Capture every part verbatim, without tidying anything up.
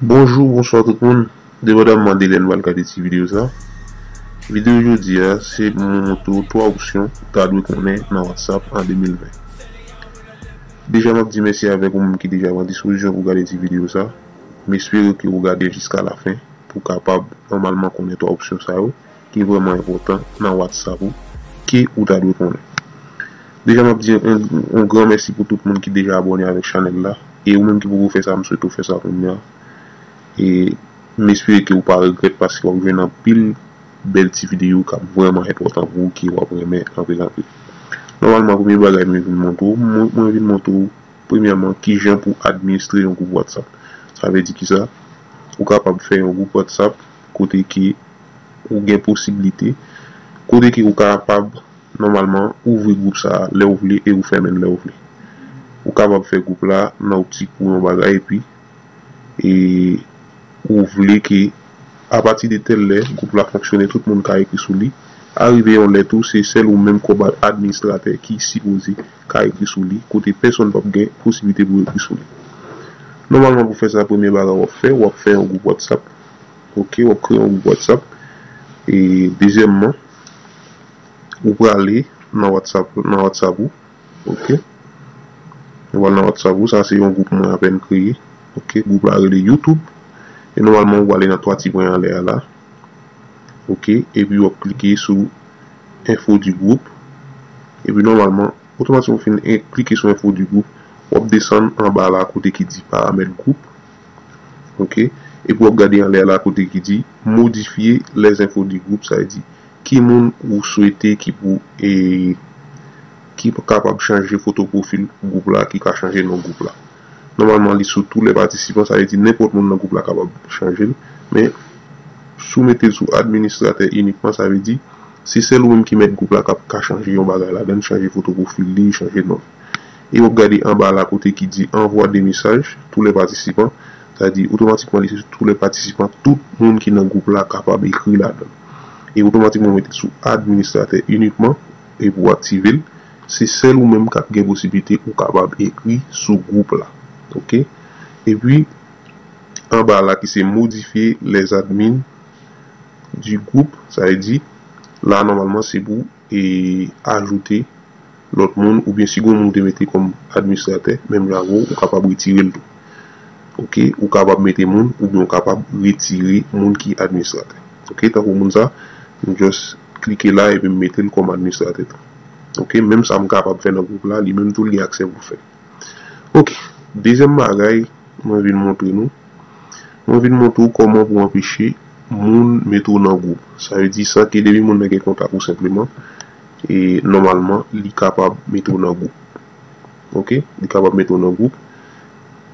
Bonjou, bonswa tout moun. Depandamman de lè n pral gade ti videyo sa, videyo jodi a se pou mwen montre w twa opsyon ou ta dwe konnen nan WhatsApp an de mil ven. Deja, m ap di mèsi avèk ou menm ki deja pran dispozisyon pou gade ti videyo sa. M espere ke ou gade jiska lafen pou w kapab nòmalman konnen twa opsyon sa yo ki vrèman enpòtan nan WhatsApp ou ke ou ta dwe konnen. Deja, m ap di yon, yon gran mèsi pou tout moun ki deja abòne avèk chanèl la. E ou menm ki poko fè sa, m swete w fè sa kounye a. E m espere ke ou pa regrèt paske w ap jwenn anpil bèl ti videyo k ap vrèman enpòtan pou ou, ke w ap renmen anpil anpil. Nòmalman, premye bagay mwen vin montre w, mwen, mwen vin montre w, premyèman, kijan pou administre yon gwoup WhatsApp. Sa vle di kisa? Ou kapab fè yon gwoup WhatsApp kote ke ou gen posiblite, kote ke ou kapab nòmalman ouvri gwoup sa a lè ou vle e ou fèmen l lè ou vle. Ou kapab fè gwoup la nan optik pou yon bagay, epi e ou vle ke apati de tèl lè gwoup la fonksyone, tout moun ka ekri sou li. Arive yon lè tou, se sèl ou menm kòm administratè ki sipoze ka ekri sou li, kote pèsonn p ap gen posiblite pou ekri sou li. Nòmalman, pou fè sa, premye bagay w ap fè, w ap fè yon gwoup WhatsApp. Ok, w ap kreye yon gwoup WhatsApp. E dezyèmman, ou prale nan WhatsApp, nan WhatsApp ou. Ok. Ou pral nan WhatsApp ou, sa se yon gwoup mwen apèn kreye. Ok, gwoup la rele YouTube. E nòmalman, ou prale nan twa ti pwen anlè a la. Ok, epi w ap klike sou info du groupe. Epi nòmalman, otomatikman w fin en-, klike sou info du groupe, w ap desann anba la kote ki di paramèt gwoup. Ok, epi w ap gade anlè la kote ki di modifier les infos du groupe, sa vle di ki moun ou swete ki pou, e, ki kapab chanje foto pwofil gwoup la, ki ka chanje non gwoup la. Nòmalman, li sou tous les participants, sa vle di nenpòt moun nan gwoup la kapab chanje l, men si w mete l sou administratè inikman, sa vle di se sèl ou menm ki mèt gwoup la k ap ka chanje yon bagay ladan l, chanje foto pwofil li, chanje non l. E w ap gade anba la kote ki di envoyer des messages, tous les participants, sa vle di otomatikman li se tous les participants, tout moun ki nan gwoup la kapab ekri ladan l. E otomatikman w mete l sou administratè inikman, epi w aktive l, se sèl ou menm k ap gen posiblite ou kapab ekri sou gwoup la. Ok? Epi, anba la ki se modifier les admins du groupe, sa vle di, la nòmalman se pou, e, ajoute lòt moun, oubyen si gon moun ou te mete kòm administratè, menm jan avè w, ou kapab retire l tou. Ok, ou kapab mete moun, oubyen ou kapab retire moun ki administratè. Ok, tankou moun sa, m just klike la epi m mete l kòm administratè tou. Ok, menm sa m kapab fè nan gwoup la, li menm tou li gen aksè pou l fè. Ok, dezyèm bagay, mwen vin montre nou. Mwen vin montre w kòman pou anpeche moun mete w nan gwoup. Sa vle di, san ke depi moun nan gen kontak ou senpleman, e nòmalman, li kapab mete w nan gwoup. Ok? Li kapab mete w nan gwoup.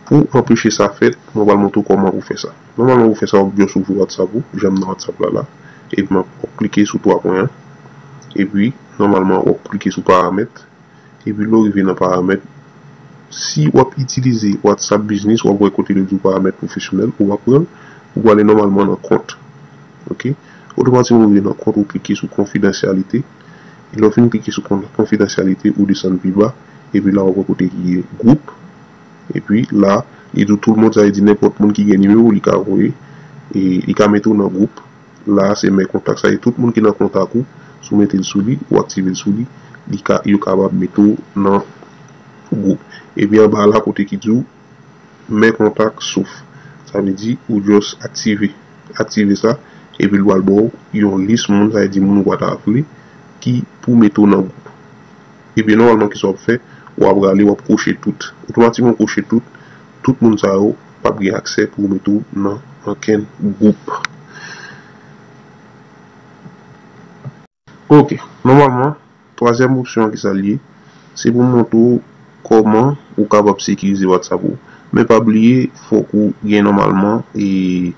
Pou anpeche sa fèt, mwen pral montre w kòman pou fè sa. Nòmalman, pou fè sa, w ap just ouvri WhatsApp ou, jan m nan WhatsApp la la. Epi, w ap klike sou twa pwen an. Epi, nòmalman, w ap klike sou paramèt. Epi lè w rive nan paramèt, si w ap itilize WhatsApp Business, w ap wè kote yo di w paramèt pwofesyonèl, ou pa pran l, ou prale nòmalman nan kont. Ok? Otomatikman, ou rive nan kont, ou klike sou konfidansyalite. E lè w fin klike sou kon-, konfidansyalite, ou desann pi ba. Epi la, w ap wè kote ki gen gwoup. Epi la, li di w tout moun, sa vle di nenpòt moun ki gen nimewo w, li ka voye, e li ka mete w nan gwoup. La, se mè kontak. Sa vle di tout moun ki nan kontak ou, si w mete l sou li, ou aktive l sou li, li ka, yo kapab mete w nan gwoup. Epi anba la, kote ki di w, mè kontak sof. Sa vle di, ou just aktive, aktive sa, epi l pral ba w yon lis moun, sa vle di moun ou pa ta vle, ki pou mete w nan gwoup. Ebyen, nòmalman, kisa w ap fè? W ap rale, w ap koche tout. Otomatikman, w koche tout. Tout moun sa yo p ap gen aksè pou yo mete w nan ankenn gwoup. Ok, nòmalman, twazyèm opsyon an, kisa l ye? Se pou m montre w kòman ou kapab sekirize WhatsApp ou. Men pa bliye, fòk ou gen nòmalman, e,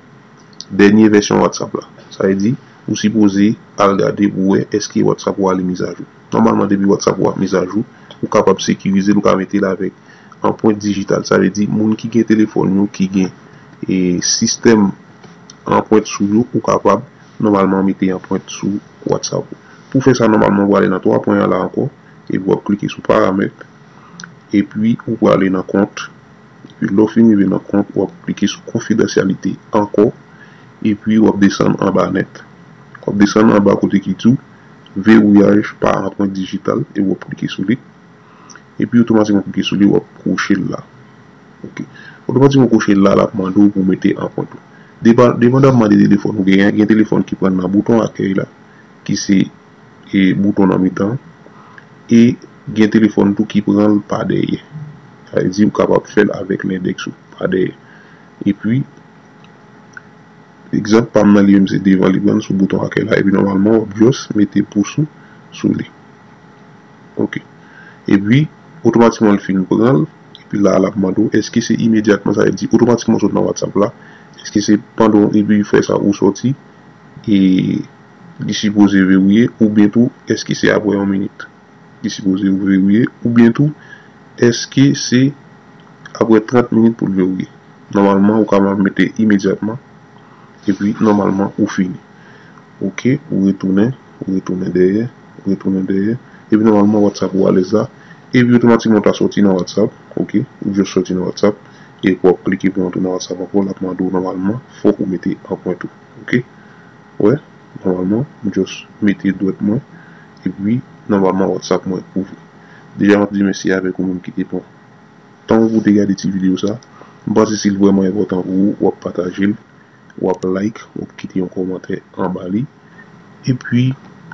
dènye vèsyon WhatsApp la. Sa vle di, ou sipoze al gade pou wè èske WhatsApp ou a li mizajou. Nòmalman, depi WhatsApp ou ap mizajou, ou kapab sekirize l, ou ka mete l avèk anpwent dijital. Sa vle di, moun ki gen telefòn yo, ki gen, e, sistèm anpwent sou yo, ou kapab nòmalman mete anpwent sou WhatsApp ou. Pou fè sa, nòmalman, ou prale nan twa pwen an la ankò, epi w ap klike sou paramèt, epi ou prale nan kont, epi lè w fin rive nan kont, w ap klike sou konfidansyalite ankò, epi w ap desann anba nèt. W ap desann anba kote ki di w vewouyaj pa anprent dijital, e w ap klike sou li. Epi otomatikman klike sou li, w ap kwoche l la. Ok. Otomatikman kwoche l la, l ap mande w pou w mete anprent ou. Depa-, depandamman de telefòn ou genyen, gen telefòn ki pran nan bouton akèy la, ki se, e, bouton nan mitan, e gen telefòn tou ki pran l pa dèyè. Sa vle di ou kapab fè l avèk lendèks ou pa dèyè. Epi, egzanp pa m nan, li menm se devan li pran sou bouton akèy la, epi nòmalman w ap just mete pous ou sou li. Ok. Epi, otomatikman l fin pran l, epi la, l ap mande w, èske se imedyatman, sa vle di otomatikman w sot nan WhatsApp la, èske se pandan w, epi fè sa ou sòti, e li sipoze vewiye, oubyen tou, èske se apre yon minit? Li sipoze vewiye, oubyen tou, èske se apre trant minit pou l vewiye? Nòmalman, ou kapab mete imedyatman, epi nòmalman, ou fini. Ok, ou retounen, ou retounen dèyè, ou retounen dèyè, epi nòmalman, WhatsApp ou alèz la, epi otomatikman, ou ta sòti nan WhatsApp, ok, ou just sòti nan WhatsApp, epi w ap klike pou antre nan WhatsApp ankò, l ap mande w nòmalman, fòk ou mete anprent ou, ok? Wè, nòmalman, m just mete dwèt mwen, epi nòmalman WhatsApp mwen ouvri. Deja, m ap di mèsi avèk ou menm ki te pran tan w pou w te gade ti videyo sa. M panse si l vrèman enpòtan pou ou, w ap pataje l, w ap like, w ap kite yon kòmantè anba li. Epi,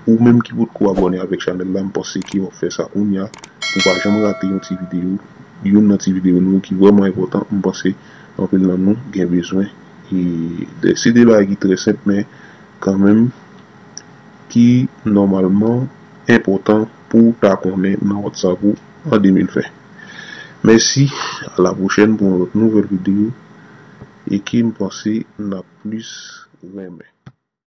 ou menm ki potko abòne avèk chanèl la, m panse ke w ap fè sa kounye a, pou w pa janm rate yon ti videyo, youn nan ti videyo nou ki vrèman enpòtan, m panse anpil nan nou gen bezwen. E de, se de bagay ki trè senp, men kanmenm, ki nòmalman enpòtan pou w ta konnen nan WhatsApp ou an de mil ven. Mèsi, a la pwochèn pou yon lòt nouvèl videyo, e ke m panse n ap plis renmen.